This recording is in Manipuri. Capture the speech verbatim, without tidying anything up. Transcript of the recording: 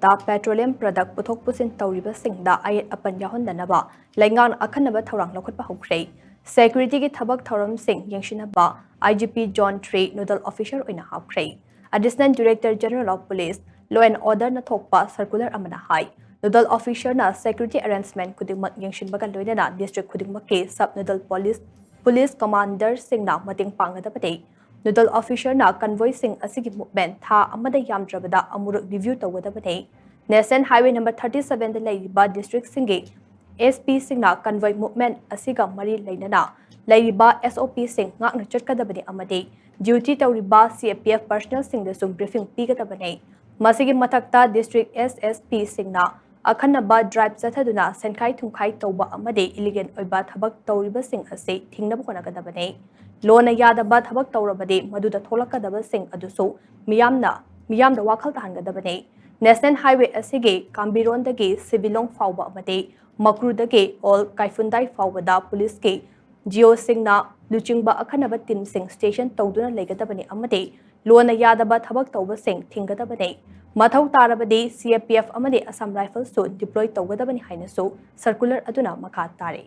ꯗ ꯄꯦꯇ꯭ꯔꯣꯂꯤꯌꯝ ꯄ꯭ꯔꯗꯛ ꯄꯨꯊꯣꯛ ꯄꯨꯁꯤꯟ ꯇꯧꯔꯤꯕꯁꯤꯡꯗ ꯑꯌꯦꯠ ꯑꯄꯟ ꯌꯥꯎꯍꯟꯗꯅꯕ ꯂꯩꯉꯥꯛꯅ ꯑꯈꯟꯅꯕ ꯊꯧꯔꯥꯡ ꯂꯧꯈꯠꯄ ꯍꯧꯈ꯭ꯔꯦ꯫ ꯁꯦꯀ꯭ꯌꯨꯔꯤꯇꯤꯒꯤ ꯊꯕꯛ ꯊꯧꯔꯝꯁꯤꯡ ꯌꯦꯡꯁꯤꯟꯅꯕ I G P Zone three nodal officer ꯑꯣꯏꯅ ꯍꯥꯞꯈ꯭ꯔꯦ꯫ Additional Director General of Police, Law and Order ꯅ ꯊꯣꯛꯄ circular ꯑꯃꯅ ꯍꯥꯏ, nodal officer ꯅ security arrangement ꯈꯨꯗꯤꯡꯃꯛ ꯌꯦꯡꯁꯤꯟꯕꯒ ꯂꯣꯏꯅꯅ district ꯈꯨꯗꯤꯡꯃꯛꯀꯤ sub nodal police, police commander ꯁꯤꯡꯅ ꯃꯇꯦꯡ ꯄꯥꯡꯒꯗꯕꯅꯤ꯫ Nodal officer ꯅ convoy ꯁꯤꯡ ꯑꯁꯤꯒꯤ movement ꯊꯥ ꯑꯃꯗ ꯌꯥꯝꯗ꯭ꯔꯕꯗ ꯑꯃꯨꯔꯛ review ꯇꯧꯒꯗꯕꯅꯤ꯫ National Highway number thirty seven ꯗ ꯂꯩꯔꯤꯕ district ꯁꯤꯡꯒꯤ S P ꯁꯤꯡꯅ convoy movement ꯑꯁꯤꯒ ꯃꯔꯤ ꯂꯩꯅꯅ ꯂꯩꯔꯤꯕ S O P ꯁꯤꯡ ꯉꯥꯛꯅ ꯆꯠꯀꯗꯕꯅꯤ ꯑꯃꯗꯤ duty ꯇꯧꯔꯤꯕ C A P F personnel ꯁꯤꯡꯗꯁꯨ briefing ꯄꯤꯒꯗꯕꯅꯤ꯫ ꯃꯁꯤꯒꯤ ꯃꯊꯛꯇ district S S P ꯁꯤꯡꯅ ꯑꯈꯟꯅꯕ drive ꯆꯠꯊꯗꯨꯅ ꯁꯦꯟꯈꯥꯏ ꯊꯨꯝꯈꯥꯏ ꯇꯧꯕ ꯑꯃꯗꯤ illegal ꯑꯣꯏꯕ ꯊꯕꯛ ꯇꯧꯔꯤꯕꯁꯤꯡ ꯑꯁꯤ ꯊꯤꯡꯅꯕ ꯍꯣꯠꯅꯒꯗꯕꯅꯤ꯫ Law ꯅ ꯌꯥꯗꯕ ꯊꯕꯛ ꯇꯧꯔꯕꯗꯤ ꯃꯗꯨꯗ ꯊꯣꯛꯂꯛꯀꯗꯕꯁꯤꯡ ꯑꯗꯨꯁꯨ ꯃꯤꯌꯥꯝꯅ, ꯃꯤꯌꯥꯝꯗ ꯋꯥꯈꯜ ꯇꯥꯍꯟꯒꯗꯕꯅꯤ꯫ National Highway ꯑꯁꯤꯒꯤ ꯀꯥꯝꯕꯤꯔꯣꯟꯗꯒꯤ ꯁꯤꯕꯤꯂꯣꯡ ꯐꯥꯎꯕ ꯑꯃꯗꯤ ꯃꯀ꯭ꯔꯨꯗꯒꯤ ꯑꯣꯜ ꯀꯥꯏꯐꯨꯟꯗꯥꯏ ꯐꯥꯎꯕꯗ police ꯀꯤ G O ꯁꯤꯡꯅ ꯂꯨꯆꯤꯡꯕ ꯑꯈꯟꯅꯕ team ꯁꯤꯡ station ꯇꯧꯗꯨꯅ ꯂꯩꯒꯗꯕꯅꯤ ꯑꯃꯗꯤ law ꯅ ꯌꯥꯗꯕ ꯊꯕꯛ ꯇꯧꯕꯁꯤꯡ ꯊꯤꯡꯒꯗꯕꯅꯤ꯫ ꯃꯊꯧ ꯇꯥꯔꯕꯗꯤ C A P F ꯑꯃꯗꯤ Assam Rifles ꯁꯨ deploy ꯇꯧꯒꯗꯕꯅꯤ ꯍꯥꯏꯅꯁꯨ circular ꯑꯗꯨꯅ ꯃꯈꯥ ꯇꯥꯔꯤ꯫